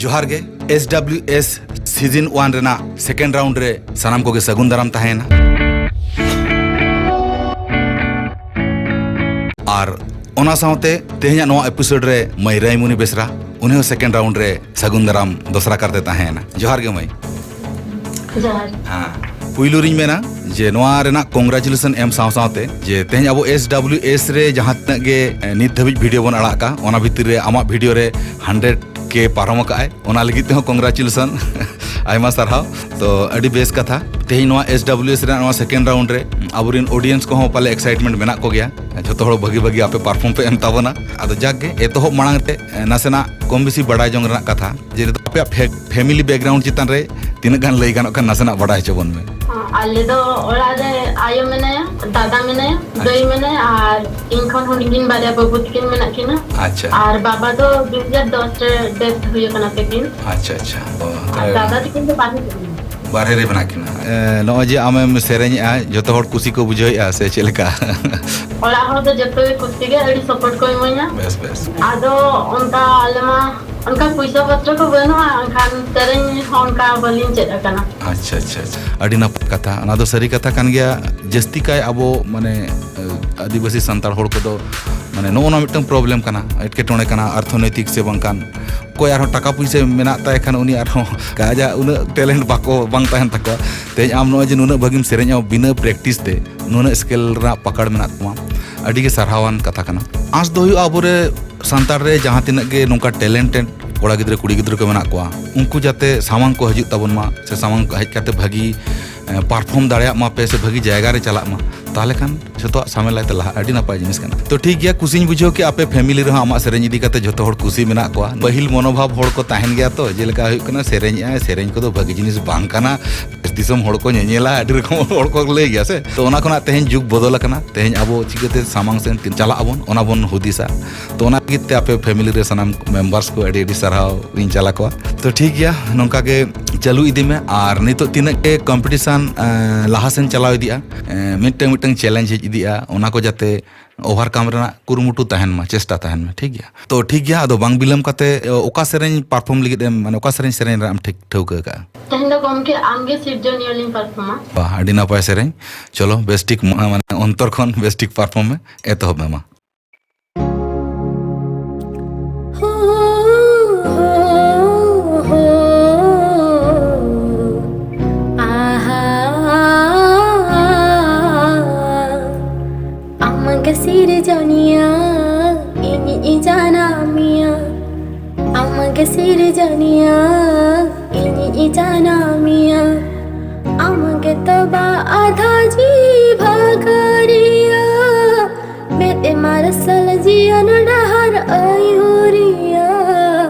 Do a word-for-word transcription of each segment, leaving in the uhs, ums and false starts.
ᱡᱚᱦᱟᱨ ᱜᱮ᱾ S W S season one ᱨᱮᱱᱟᱜ second round ᱨᱮ ᱥᱟᱱᱟᱢ ᱠᱚᱜᱮ ᱥᱟᱹᱜᱩᱱ ᱫᱟᱨᱟᱢ ᱛᱟᱦᱮᱸᱭᱮᱱᱟ᱾ ᱟᱨ ᱚᱱᱟ ᱥᱟᱶᱛᱮ ᱛᱮᱦᱮᱧᱟᱜ ᱱᱚᱣᱟ episode ᱨᱮ ᱢᱟᱹᱭ ᱨᱟᱭᱢᱩᱱᱤ ᱵᱮᱥᱨᱟ, ᱩᱱᱤ ᱦᱚᱸ second round ᱨᱮ ᱥᱟᱹᱜᱩᱱ ᱫᱟᱨᱟᱢ ᱫᱚᱥᱨᱟ ᱠᱟᱨᱛᱮ ᱛᱟᱦᱮᱸᱭᱮᱱᱟ᱾ ᱡᱚᱦᱟᱨ ᱜᱮ ᱢᱟᱹᱭ᱾ ᱡᱚᱦᱟᱨ᱾ ᱦᱮᱸ, ᱯᱩᱭᱞᱩ ᱨᱤᱧ ᱢᱮᱱᱟ ᱡᱮ ᱱᱚᱣᱟ ᱨᱮᱱᱟᱜ congratulation ᱮᱢ ᱥᱟᱶ ᱥᱟᱶᱛᱮ ᱡᱮ ᱛᱮᱦᱮᱧ ᱟᱵᱚ S W S ᱨᱮ ᱡᱟᱦᱟᱸ ᱛᱤᱱᱟᱹᱜ ᱜᱮ, ᱮ, ᱱᱤᱛ ᱫᱷᱟᱹᱵᱤᱡ video ᱵᱚᱱ ᱟᱲᱟᱜ ᱠᱟᱜ, ᱚᱱᱟ ᱵᱷᱤᱛᱤᱨ ᱨᱮ ᱟᱢᱟᱜ video ᱨᱮ hundred K ᱯᱟᱨᱚᱢ ᱟᱠᱟᱜᱼᱟᱭ, ᱚᱱᱟ ᱞᱟᱹᱜᱤᱫ ᱛᱮᱦᱚᱸ congratulation᱾ ᱟᱭᱢᱟ ᱥᱟᱨᱦᱟᱣ᱾ ᱛᱚ ᱟᱹᱰᱤ ᱵᱮᱥ ᱠᱟᱛᱷᱟ᱾ ᱛᱮᱦᱮᱧ ᱱᱚᱣᱟ S W S ᱨᱮᱱᱟᱜ ᱱᱚᱣᱟ second round ᱨᱮ ᱟᱵᱚᱨᱮᱱ audience ᱠᱚᱦᱚᱸ ᱯᱟᱞᱮ excitement ᱢᱮᱱᱟᱜ ᱠᱚᱜᱮᱭᱟ, ᱡᱷᱚᱛᱚ ᱦᱚᱲ ᱵᱷᱟᱹᱜᱤ ᱵᱷᱟᱹᱜᱤ ᱟᱯᱮ perform ᱯᱮ ᱮᱢ ᱛᱟᱵᱚᱱᱟ᱾ ᱟᱫᱚ ᱡᱟᱠ ᱜᱮ, ᱮᱛᱚᱦᱚᱵ ᱢᱟᱲᱟᱝ ᱛᱮ, ᱮ, ᱱᱟᱥᱮᱱᱟᱜ ᱠᱚᱢ ᱵᱮᱥᱤ ᱵᱟᱰᱟᱭ ᱡᱚᱝ ᱨᱮᱱᱟᱜ ᱠᱟᱛᱷᱟ ᱡᱮ ᱱᱤᱛᱚᱜ ᱟᱯᱮᱭᱟᱜ ᱯᱷᱮ-, family background ᱪᱮᱛᱟᱱ ᱨᱮ ᱛᱤᱱᱟᱹᱜ ᱜᱟᱱ ᱞᱟᱹᱭ ᱜᱟᱱᱚᱜ ᱠᱷᱟᱱ ᱱᱟᱥᱮᱱᱟᱜ ᱵᱟᱰᱟᱭ ᱦᱚᱪᱚ ᱵᱚᱱ ᱢᱮ᱾ ᱟᱞᱮ ᱫᱚ ᱚᱲᱟᱜ ᱨᱮ ᱟᱭᱳ ᱢᱮᱱᱟᱭᱟ, ᱫᱟᱫᱟ ᱢᱮᱱᱟᱭᱟ, ᱫᱟᱹᱭ ᱟᱪᱪᱷᱟ᱾ ᱢᱮᱱᱟᱭᱟ, ᱟᱨ ᱤᱧ ᱠᱷᱚᱱ ᱦᱩᱰᱤᱧ ᱠᱤᱱ ᱵᱟᱨᱭᱟ ᱵᱟᱹᱵᱩ ᱛᱟᱹᱠᱤᱱ ᱢᱮᱱᱟᱜ ᱠᱤᱱᱟ᱾ ᱟᱪᱪᱷᱟ᱾ ᱟᱨ ᱵᱟᱵᱟ ᱫᱚ ᱫᱩ ᱦᱟᱡᱟᱨ ᱫᱚᱥ ᱨᱮ death ᱦᱩᱭ ᱟᱠᱟᱱᱟ ᱛᱟᱹᱠᱤᱱ᱾ ᱟᱪᱪᱷᱟ, ᱟᱪᱪᱷᱟ᱾ ᱚ, ᱟᱨ ᱛᱟᱦᱞᱮ ᱫᱟᱫᱟ ᱛᱟᱹᱠᱤᱱ ᱫᱚ ᱵᱟᱨᱦᱮ ᱨᱮ ᱢᱮᱱᱟᱜ ᱠᱤᱱᱟ᱾ ᱵᱟᱨᱦᱮ ᱨᱮ ᱢᱮᱱᱟᱜ ᱠᱤᱱᱟ᱾ ᱮ, ᱱᱚᱜᱼᱚᱭ ᱡᱮ ᱟᱢᱮᱢ ᱥᱮᱨᱮᱧᱮᱜᱼᱟ, ᱡᱚᱛᱚ ᱦᱚᱲ ᱠᱩᱥᱤ ᱠᱚ ᱵᱩᱡᱷᱟᱹᱣᱮᱜᱼᱟ ᱥᱮ ᱪᱮᱫ ᱞᱮᱠᱟ? ᱚᱲᱟᱜ ᱦᱚᱲ ᱫᱚ ᱡᱚᱛᱚ ᱜᱮ ᱠᱩᱥᱤ ᱜᱮ, ᱟᱹᱰᱤ support ᱠᱚ ᱤᱢᱟᱹᱧᱟ᱾ ᱵᱮᱥ, ᱵᱮᱥ᱾ ᱟᱫᱚ ᱚᱱᱠᱟ ᱟᱞᱮ ᱢᱟ ᱚᱱᱠᱟ ᱯᱩᱭᱥᱟᱹ ᱯᱚᱛᱨᱚ ᱠᱚ ᱵᱟᱹᱱᱩᱜᱼᱟ, ᱮᱱᱠᱷᱟᱱ ᱥᱮᱨᱮᱧ ᱦᱚᱸ ᱚᱱᱠᱟ ᱵᱟᱹᱞᱤᱧ ᱪᱮᱫ ᱟᱠᱟᱱᱟ᱾ ᱟᱪᱪᱷᱟ, ᱟᱪᱪᱷᱟ, ᱟᱪᱪᱷᱟ᱾ ᱟᱹᱰᱤ ᱱᱟᱯᱟᱭ ᱠᱟᱛᱷᱟ᱾ ᱚᱱᱟ ᱫᱚ ᱥᱟᱹᱨᱤ ᱠᱟᱛᱷᱟ ᱠᱟᱱ ᱜᱮᱭᱟ᱾ ᱡᱟᱹᱥᱛᱤ ᱠᱟᱭ ᱟᱵᱚ, ᱢᱟᱱᱮ, ᱟᱹᱫᱤᱵᱟᱹᱥᱤ ᱥᱟᱱᱛᱟᱲ ᱦᱚᱲ ᱠᱚᱫᱚ, ᱢᱟᱱᱮ, ᱱᱚᱜᱼᱚ ᱱᱚᱣᱟ ᱢᱤᱫᱴᱟᱝ problem ᱠᱟᱱᱟ, ᱮᱴᱠᱮᱴᱚᱬᱮ ᱠᱟᱱᱟ, ᱚᱨᱛᱷᱚᱱᱳᱭᱛᱤᱠ ᱥᱮ ᱵᱟᱝᱠᱷᱟᱱ ᱚᱠᱚᱭ ᱟᱨᱦᱚᱸ ᱴᱟᱠᱟ ᱯᱩᱭᱥᱟᱹ ᱢᱮᱱᱟᱜ ᱛᱟᱭ ᱠᱷᱟᱱ ᱩᱱᱤ ᱟᱨᱦᱚᱸ ᱟᱡᱟᱜ ᱩᱱᱟᱹᱜ talent ᱵᱟᱠᱚ, ᱵᱟᱝ ᱛᱟᱦᱮᱱ ᱛᱟᱠᱚᱣᱟ᱾ ᱛᱮᱦᱮᱧ ᱟᱢ ᱱᱚᱜᱼᱚᱭ ᱡᱮ ᱱᱩᱱᱟᱹᱜ ᱵᱷᱟᱹᱜᱤᱢ ᱥᱮᱨᱮᱧᱟ, ᱵᱤᱱᱟᱹ practice ᱛᱮ ᱱᱩᱱᱟᱹᱜ skill ᱨᱮᱱᱟᱜ ᱯᱟᱠᱟᱲ ᱢᱮᱱᱟᱜ ᱛᱟᱢᱟ, ᱟᱹᱰᱤ ᱜᱮ ᱥᱟᱨᱦᱟᱣᱟᱱ ᱠᱟᱛᱷᱟ ᱠᱟᱱᱟ᱾ ᱟᱸᱥ ᱫᱚ ᱦᱩᱭᱩᱜᱼᱟ ᱟᱵᱚᱨᱮ ᱥᱟᱱᱛᱟᱲ ᱨᱮ ᱡᱟᱦᱟᱸ ᱛᱤᱱᱟᱹᱜ ᱜᱮ ᱱᱚᱝᱠᱟ talented ᱠᱚᱲᱟ ᱜᱤᱫᱽᱨᱟᱹ ᱠᱩᱲᱤ ᱜᱤᱫᱽᱨᱟᱹ ᱠᱚ ᱢᱮᱱᱟᱜ ᱠᱚᱣᱟ, ᱩᱱᱠᱩ ᱡᱟᱛᱮ ᱥᱟᱢᱟᱝ ᱠᱚ ᱦᱤᱡᱩᱜ ᱛᱟᱵᱚᱱ ᱢᱟ, ᱥᱮ ᱥᱟᱢᱟᱝ ᱠᱚ ᱦᱮᱡ ᱠᱟᱛᱮ ᱵᱷᱟᱹᱜᱤ, ᱮ, perform ᱫᱟᱲᱮᱭᱟᱜ ᱢᱟ ᱯᱮ ᱥᱮ ᱵᱷᱟᱹᱜᱤ ᱡᱟᱭᱜᱟ ᱨᱮ ᱪᱟᱞᱟᱜ ᱢᱟ, ᱛᱟᱦᱚᱞᱮ ᱠᱷᱟᱱ ᱡᱷᱚᱛᱚᱣᱟᱜ ᱥᱟᱢᱮᱞᱟᱭ ᱛᱮ ᱞᱟᱦᱟᱜ, ᱟᱹᱰᱤ ᱱᱟᱯᱟᱭ ᱡᱤᱱᱤᱥ ᱠᱟᱱᱟ᱾ ᱛᱚ ᱴᱷᱤᱠ ᱜᱮᱭᱟ, ᱠᱩᱥᱤᱧ ᱵᱩᱡᱷᱟᱹᱣ ᱠᱮᱫᱟ ᱟᱯᱮ family ᱨᱮᱦᱚᱸ ᱟᱢᱟᱜ ᱥᱮᱨᱮᱧ ᱤᱫᱤ ᱠᱟᱛᱮ ᱡᱷᱚᱛᱚ ᱦᱚᱲ ᱠᱩᱥᱤ ᱢᱮᱱᱟᱜ ᱠᱚᱣᱟ᱾ ᱯᱟᱹᱦᱤᱞ ᱢᱚᱱᱳᱵᱷᱟᱵ ᱦᱚᱲ ᱠᱚ ᱛᱟᱦᱮᱱ ᱜᱮᱭᱟ ᱛᱚ, ᱡᱮᱞᱮᱠᱟ ᱦᱩᱭᱩᱜ ᱠᱟᱱᱟ ᱥᱮᱨᱮᱧᱮᱜᱼᱟᱭ, ᱥᱮᱨᱮᱧ ᱠᱚᱫᱚ ᱵᱷᱟᱹᱜᱤ ᱡᱤᱱᱤᱥ ᱵᱟᱝ ᱠᱟᱱᱟ, ᱫᱤᱥᱚᱢ ᱦᱚᱲ ᱠᱚ ᱧᱮᱧᱮᱞᱟ, ᱟᱹᱰᱤ ᱨᱚᱠᱚᱢ ᱦᱚᱲ ᱠᱚ ᱞᱟᱹᱭ ᱜᱮᱭᱟ ᱥᱮ᱾ ᱛᱚ ᱚᱱᱟ ᱠᱷᱚᱱᱟᱜ ᱛᱮᱦᱮᱧ ᱡᱩᱜᱽ ᱵᱚᱫᱚᱞ ᱟᱠᱟᱱᱟ, ᱛᱮᱦᱮᱧ ᱟᱵᱚ ᱪᱤᱠᱟᱹᱛᱮ ᱥᱟᱢᱟᱝ ᱥᱮᱱ ᱛᱤ-, ᱪᱟᱞᱟᱜ ᱟᱵᱚᱱ, ᱚᱱᱟ ᱵᱚᱱ ᱦᱩᱫᱤᱥᱟ᱾ ᱛᱚ ᱚᱱᱟ ᱞᱟᱹᱜᱤᱫ ᱛᱮ ᱟᱯᱮ family ᱨᱮ ᱥᱟᱱᱟᱢ members ᱠᱚ ᱟᱹᱰᱤ ᱟᱹᱰᱤ ᱥᱟᱨᱦᱟᱣ ᱤᱧ ᱪᱟᱞ ᱟᱠᱚᱣᱟ᱾ ᱛᱚ ᱴᱷᱤᱠ ᱜᱮᱭᱟ, ᱱᱚᱝᱠᱟ ᱜᱮ ᱪᱟᱹᱞᱩ ᱤᱫᱤ ᱢᱮ᱾ ᱟᱨ ᱱᱤᱛᱚᱜ ᱛᱤᱱᱟᱹᱜ ᱜᱮ competition, ᱮᱸ, ᱞᱟᱦᱟ ᱥᱮᱱ ᱪᱟᱞᱟᱣ ᱤᱫᱤᱜᱼᱟ, ᱮᱸ, ᱢᱤᱫᱴᱟᱝ ᱢᱤᱫᱴᱟᱝ ᱪᱮᱞᱮᱧᱡᱽ ᱦᱮᱡ ᱤᱫᱤᱜᱼᱟ, ᱚᱱᱟ ᱠᱚ ᱡᱟᱛᱮ ᱳᱵᱷᱟᱨᱠᱟᱢ ᱨᱮᱱᱟᱜ ᱠᱩᱨᱩᱢᱩᱴᱩ ᱛᱟᱦᱮᱱ ᱢᱟ, ᱪᱮᱥᱴᱟ ᱛᱟᱦᱮᱱ ᱢᱟ, ᱴᱷᱤᱠ ᱜᱮᱭᱟ? ᱛᱚ ᱴᱷᱤᱠ ᱜᱮᱭᱟ, ᱟᱫᱚ ᱵᱟᱝ ᱵᱤᱞᱚᱢ ᱠᱟᱛᱮ ᱚᱠᱟ ᱥᱮᱨᱮᱧ ᱯᱟᱨᱯᱷᱚᱨᱢ ᱞᱟᱹᱜᱤᱫ ᱮᱢ, ᱢᱟᱱᱮ ᱚᱠᱟ ᱥᱮᱨᱮᱧ ᱥᱮᱨᱮᱧ ᱨᱮᱱᱟᱜ ᱮᱢ ᱴᱷᱤᱠ ᱴᱷᱟᱹᱣᱠᱟᱹ ᱟᱠᱟᱫᱼᱟ? ᱛᱮᱦᱮᱧ ᱫᱚ ᱜᱚᱢᱠᱮ ᱟᱢᱜᱮ ᱥᱤᱨᱡᱚᱱᱤᱭᱟᱹ ᱞᱤᱧ ᱯᱟᱨᱯᱷᱚᱨᱢᱟ᱾ ᱵᱟᱦ, ᱟᱹᱰᱤ ᱱᱟᱯᱟᱭ ᱥᱮᱨᱮᱧ᱾ ᱪᱚᱞᱚ ᱵᱮᱥ ᱴᱷᱤᱠ ᱢᱟ-, ᱢᱟᱱᱮ ᱚᱱᱛᱚᱨ ᱠᱷᱚᱱ ᱵᱮᱥ ᱴᱷᱤᱠ ᱯᱟᱨᱯᱷᱚᱨᱢ ᱢᱮ, ᱮᱛᱚᱦᱚᱵ ᱢᱮ ᱢᱟ᱾ ᱦᱳ, ᱦᱳ, ᱦᱳ, ᱟᱦᱟ, ᱟᱢᱜᱮ ᱥᱤᱨᱡᱚᱱᱤᱭᱟᱹ, ᱤᱧᱤᱡ ᱡᱟᱱᱟᱢᱤᱭᱟᱹ᱾ ᱟᱢᱜᱮ ᱥᱤᱨᱡᱚᱱᱤᱭᱟᱹ, ᱤᱧᱤᱡ ᱡᱟᱱᱟᱢᱤᱭᱟᱹ᱾ ᱟᱢᱜᱮ ᱛᱚᱵᱟ ᱟᱫᱷᱟ ᱡᱤᱣᱤ ᱵᱷᱟᱜᱟᱨᱤᱭᱟᱹ, ᱢᱮᱫ ᱮ ᱢᱟᱨᱥᱟᱞ ᱡᱤᱭᱚᱱ ᱰᱟᱦᱟᱨ ᱟᱹᱭᱩᱨᱤᱭᱟᱹ᱾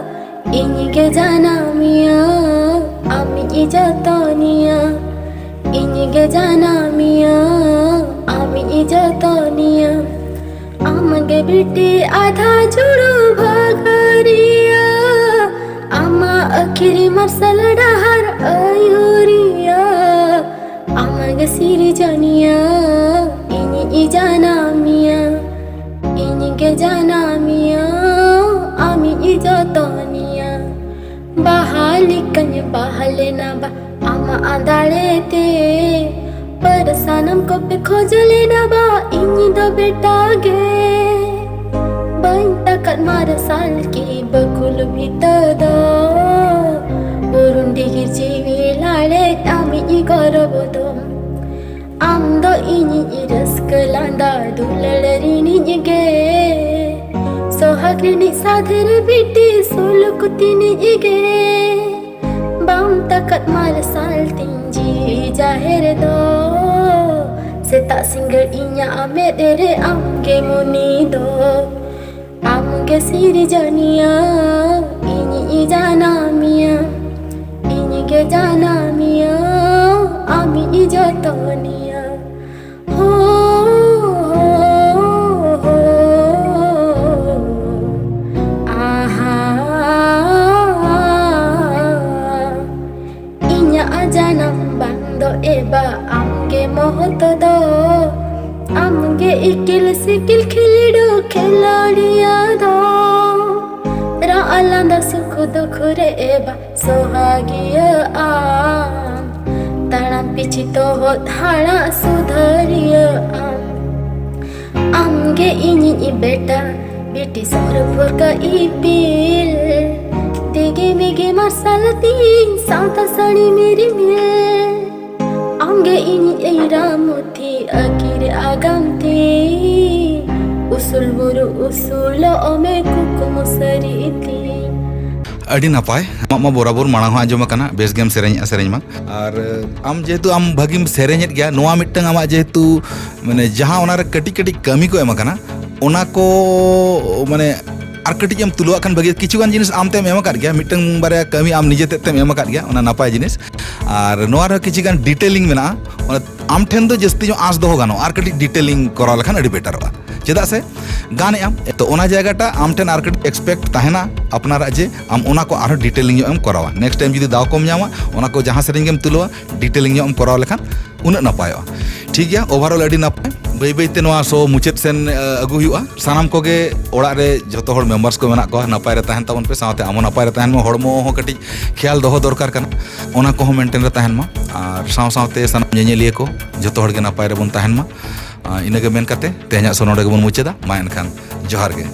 ᱤᱧ ᱜᱮ ᱡᱟᱱᱟᱢᱤᱭᱟᱹ, ᱟᱢᱤᱡ ᱡᱚᱛᱚᱱᱤᱭᱟᱹ᱾ ᱤᱧ ᱜᱮ ᱡᱟᱱᱟᱢᱤᱭᱟᱹ, ᱟᱢᱤᱡ ᱡᱚᱛᱚᱱᱤᱭᱟᱹ᱾ ᱟᱢ ᱜᱮ ᱵᱤᱴᱤ ᱟᱫᱷᱟ ᱡᱩᱲᱩ ᱵᱷᱟᱜᱟᱨᱤᱭᱟᱹ, ᱟᱢᱟᱜ ᱟᱹᱠᱷᱤᱨ ᱢᱟᱨᱥᱟᱞ ᱰᱟᱦᱟᱨ ᱟᱹᱭᱩᱨᱤᱭᱟᱹ᱾ ᱟᱢ ᱜᱮ ᱥᱤᱨᱡᱚᱱᱤᱭᱟᱹ, ᱤᱧᱤᱡ ᱡᱟᱱᱟᱢᱤᱭᱟᱹ᱾ ᱤᱧ ᱜᱮ ᱡᱟᱱᱟᱢᱤᱭᱟᱹ, ᱟᱢᱤᱡ ᱡᱚᱛᱚᱱᱤᱭᱟᱹ᱾ ᱵᱟᱦᱟ ᱞᱮᱠᱟᱧ ᱵᱟᱦᱟ ᱞᱮᱱᱟ ᱵᱟ ᱟᱢᱟᱜ ᱫᱟᱲᱮ ᱛᱮ᱾ ᱯᱟᱹᱨᱥᱟᱱᱟᱢ ᱠᱚᱯᱮ ᱠᱷᱚᱡ ᱞᱮᱱᱟ ᱵᱟ ᱤᱧ ᱫᱚ ᱵᱮᱴᱟ ᱜᱮ᱾ ᱵᱟᱹᱧ ᱛᱟᱠᱟᱫ ᱢᱟᱨᱥᱟᱞ ᱠᱤ ᱵᱟᱹᱠᱩᱞ ᱵᱷᱤᱛᱟᱹ ᱫᱚ᱾ ᱵᱩᱨᱩᱱ ᱰᱤᱦᱤᱨ ᱡᱤᱣᱤ ᱞᱟᱲᱮᱡ ᱟᱢᱤᱡ ᱜᱚᱨᱚᱵ ᱫᱚ᱾ ᱟᱢ ᱫᱚ ᱤᱧᱤᱡ ᱨᱟᱹᱥᱠᱟᱹ ᱞᱟᱸᱫᱟ ᱫᱩᱞᱟᱹᱲ ᱨᱤᱱᱤᱡ ᱜᱮ᱾ ᱥᱚᱦᱟᱜ ᱨᱤᱱᱤᱡ ᱥᱟᱫᱷᱮᱨ ᱵᱤᱴᱤ ᱥᱩᱞᱩᱠ ᱛᱤᱱᱤᱡ ᱜᱮ᱾ ᱵᱟᱢ ᱛᱟᱠᱟᱫ ᱢᱟᱨᱥᱟᱞ ᱛᱤᱧ ᱡᱤᱣᱤ ᱡᱟᱦᱮᱨ ᱫᱚ᱾ ᱥᱮᱛᱟᱜ ᱥᱤᱸᱜᱟᱹᱲ ᱤᱧᱟᱜ ᱢᱮᱫ ᱨᱮ ᱟᱢ ᱜᱮ ᱢᱩᱱᱤ ᱫᱚ᱾ ᱟᱢ ᱜᱮ ᱥᱤᱨᱡᱚᱱᱤᱭᱟᱹ, ᱤᱧᱤᱡ ᱡᱟᱱᱟᱢᱤᱭᱟᱹ᱾ ᱤᱧ ᱜᱮ ᱡᱟᱱᱟᱢᱤᱭᱟᱹ, ᱟᱢᱤᱡ ᱡᱚᱛᱚᱱᱤᱭᱟᱹ᱾ ᱦᱳ, ᱦᱳ, ᱦᱳ, ᱟᱦᱟ᱾ ᱤᱧᱟᱜ ᱡᱟᱱᱟᱢ ᱵᱟᱝ ᱫᱚ ᱮᱵᱟ ᱟᱢ ᱜᱮ ᱢᱚᱦᱚᱛ ᱫᱚ᱾ ᱤᱠᱤᱞ ᱥᱤᱠᱤᱞ ᱠᱷᱮᱞᱳᱰ ᱠᱷᱮᱞᱳᱰᱤᱭᱟᱹ ᱫᱚ ᱨᱟᱜ ᱞᱟᱸᱫᱟ ᱥᱩᱠ ᱫᱩᱠ ᱨᱮ ᱮᱵᱟ ᱥᱚᱦᱟᱜᱤᱭᱟᱹ ᱟᱢ᱾ ᱛᱟᱲᱟᱢ ᱯᱤᱪᱷᱤ ᱛᱚᱦᱚᱫ ᱦᱟᱲᱟᱜ ᱥᱩᱫᱷᱟᱹᱨᱤᱭᱟᱹ ᱟᱢ᱾ ᱟᱢᱜᱮ ᱤᱧᱤᱡ ᱵᱮᱴᱟ ᱵᱤᱴᱤ ᱥᱚᱨ ᱵᱷᱩᱨᱠᱟᱹ ᱤᱯᱤᱞ᱾ ᱫᱤᱜᱤ ᱢᱤᱜᱤ ᱢᱟᱨᱥᱟᱞ ᱛᱤᱧ ᱥᱟᱶᱛᱟ ᱥᱟᱹᱲᱤᱢ ᱨᱤᱢᱤᱞ᱾ ᱟᱢᱜᱮ ᱤᱧᱤᱡ ᱮᱨᱟ ᱢᱩᱛᱤ ᱟᱹᱠᱤᱨ ᱟᱜᱟᱢ ᱛᱤᱧ᱾ ᱩᱥᱩᱞ ᱵᱩᱨᱩ ᱩᱥᱩᱞᱚᱜ ᱢᱮ ᱠᱩᱠᱢᱩ ᱥᱟᱹᱨᱤ ᱛᱤᱧ᱾ ᱟᱹᱰᱤ ᱱᱟᱯᱟᱭ᱾ ᱟᱢᱟᱜ ᱢᱟ ᱵᱚᱨᱟᱵᱚᱨ ᱢᱟᱲᱟᱝ ᱦᱚᱸ ᱟᱸᱡᱚᱢ ᱟᱠᱟᱱᱟ, ᱵᱮᱥ ᱜᱮᱢ ᱥᱮᱨᱮᱧᱮᱜᱼᱟ ᱥᱮᱨᱮᱧ ᱢᱟ᱾ ᱟᱨ ᱟᱢ ᱡᱮᱦᱮᱛᱩ ᱟᱢ ᱵᱷᱟᱹᱜᱤᱢ ᱥᱮᱨᱮᱧᱮᱫ ᱜᱮᱭᱟ, ᱱᱚᱣᱟ ᱢᱤᱫᱴᱟᱝ ᱟᱢᱟᱜ ᱡᱮᱦᱮᱛᱩ ᱢᱟᱱᱮ ᱡᱟᱦᱟᱸ ᱚᱱᱟᱨᱮ ᱠᱟᱹᱴᱤᱡ ᱠᱟᱹᱴᱤᱡ ᱠᱟᱹᱢᱤ ᱠᱚ ᱮᱢ ᱟᱠᱟᱱᱟ, ᱚᱱᱟ ᱠᱚ ᱢᱟᱱᱮ ᱟᱨ ᱠᱟᱹᱴᱤᱡ ᱮᱢ ᱛᱩᱞᱟᱹᱣᱟᱜ ᱠᱷᱟᱱ ᱵᱷᱟᱹᱜᱤ᱾ ᱠᱤᱪᱷᱩ ᱜᱟᱱ ᱡᱤᱱᱤᱥ ᱟᱢ ᱛᱮᱢ ᱮᱢ ᱟᱠᱟᱫ ᱜᱮᱭᱟ, ᱢᱤᱫᱴᱟᱝ ᱵᱟᱨᱭᱟ ᱠᱟᱹᱢᱤ ᱟᱢ ᱱᱤᱡᱮ ᱛᱮᱫ ᱛᱮᱢ ᱮᱢ ᱟᱠᱟᱫ ᱜᱮᱭᱟ, ᱚᱱᱟ ᱱᱟᱯᱟᱭ ᱡᱤᱱᱤᱥ᱾ ᱟᱨ ᱱᱚᱣᱟ ᱨᱮᱦᱚᱸ ᱠᱤᱪᱷᱩ ᱜᱟᱱ detailing ᱢᱮᱱᱟᱜᱼᱟ, ᱚᱱᱟ ᱟᱢ ᱴᱷᱮᱱ ᱫᱚ ᱡᱟᱹᱥᱛᱤ ᱧᱚᱜ ᱟᱸᱥ ᱫᱚᱦᱚ ᱜᱟᱱᱚᱜᱼᱟ, ᱟᱨ ᱠᱟᱹᱴᱤᱡ detailing ᱠᱚᱨᱟᱣ ᱞᱮᱠᱷᱟᱱ ᱟᱹᱰᱤ ᱵᱮᱴᱟᱨᱚᱜᱼᱟ᱾ ᱪᱮᱫᱟᱜ ᱥᱮ ᱜᱟᱱᱮᱜ ᱟᱢ, ᱛᱚ ᱚᱱᱟ ᱡᱟᱭᱜᱟᱴᱟ ᱟᱢ ᱴᱷᱮᱱ ᱟᱨ ᱠᱟᱹᱴᱤᱡ expect ᱛᱟᱦᱮᱱᱟ ᱟᱯᱱᱟᱨᱟᱜ, ᱡᱮ ᱟᱢ ᱚᱱᱟ ᱠᱚ ᱟᱨᱦᱚᱸ detailing ᱧᱚᱜ ᱮᱢ ᱠᱚᱨᱟᱣᱟ᱾ Next time ᱡᱩᱫᱤ ᱫᱟᱣ ᱠᱚᱢ ᱧᱟᱢᱟ, ᱚᱱᱟ ᱠᱚ ᱡᱟᱦᱟᱸ ᱥᱮᱨᱮᱧ ᱜᱮᱢ ᱛᱩᱞᱟᱹᱣᱟ, detailing ᱧᱚᱜ ᱮᱢ ᱠᱚᱨᱟᱣ ᱞᱮᱠᱷᱟᱱ ᱩᱱᱟᱹᱜ ᱱᱟᱯᱟᱭᱚᱜᱼᱟ᱾ ᱴᱷᱤᱠ ᱜᱮᱭᱟ, overall ᱟᱹᱰᱤ ᱱᱟᱯᱟᱭ᱾ ᱵᱟᱹᱭ ᱵᱟᱹᱭᱛᱮ ᱱᱚᱣᱟ show ᱢᱩᱪᱟᱹᱫ ᱥᱮᱱ ᱟᱹᱜᱩ ᱦᱩᱭᱩᱜᱼᱟ᱾ ᱥᱟᱱᱟᱢ ᱠᱚᱜᱮ ᱚᱲᱟᱜ ᱨᱮ ᱡᱚᱛᱚ ᱦᱚᱲ members ᱠᱚ ᱢᱮᱱᱟᱜ ᱠᱚᱣᱟ, ᱱᱟᱯᱟᱭ ᱨᱮ ᱛᱟᱦᱮᱱ ᱛᱟᱵᱚᱱ ᱯᱮ, ᱥᱟᱶᱛᱮ ᱟᱢ ᱦᱚᱸ ᱱᱟᱯᱟᱭ ᱨᱮ ᱛᱟᱦᱮᱱ ᱢᱮ᱾ ᱦᱚᱲᱢᱚ ᱦᱚᱸ ᱠᱟᱹᱴᱤᱡ ᱠᱷᱮᱭᱟᱞ ᱫᱚᱦᱚ ᱫᱚᱨᱠᱟᱨ ᱠᱟᱱᱟ, ᱚᱱᱟ ᱠᱚᱦᱚᱸ maintain ᱨᱮ ᱛᱟᱦᱮᱱ ᱢᱟ᱾ ᱟᱨ ᱥᱟᱶ ᱥᱟᱶᱛᱮ ᱥᱟᱱᱟᱢ ᱧᱮᱧᱮᱞᱤᱭᱟᱹ ᱠᱚ ᱡᱚᱛᱚ ᱦᱚᱲᱜᱮ ᱱᱟᱯᱟᱭ ᱨᱮᱵᱚᱱ ᱛᱟᱦᱮᱱ ᱢᱟ᱾ ᱟᱨ ᱤᱱᱟᱹᱜᱮ ᱢᱮᱱ ᱠᱟᱛᱮ ᱛᱮᱦᱮᱧᱟᱜ show ᱱᱚᱰᱮ ᱜᱮᱵᱚᱱ ᱢᱩᱪᱟᱹᱫᱟ᱾ ᱢᱟ ᱮᱱᱠᱷᱟᱱ ᱡᱚᱦᱟᱨ ᱜᱮ᱾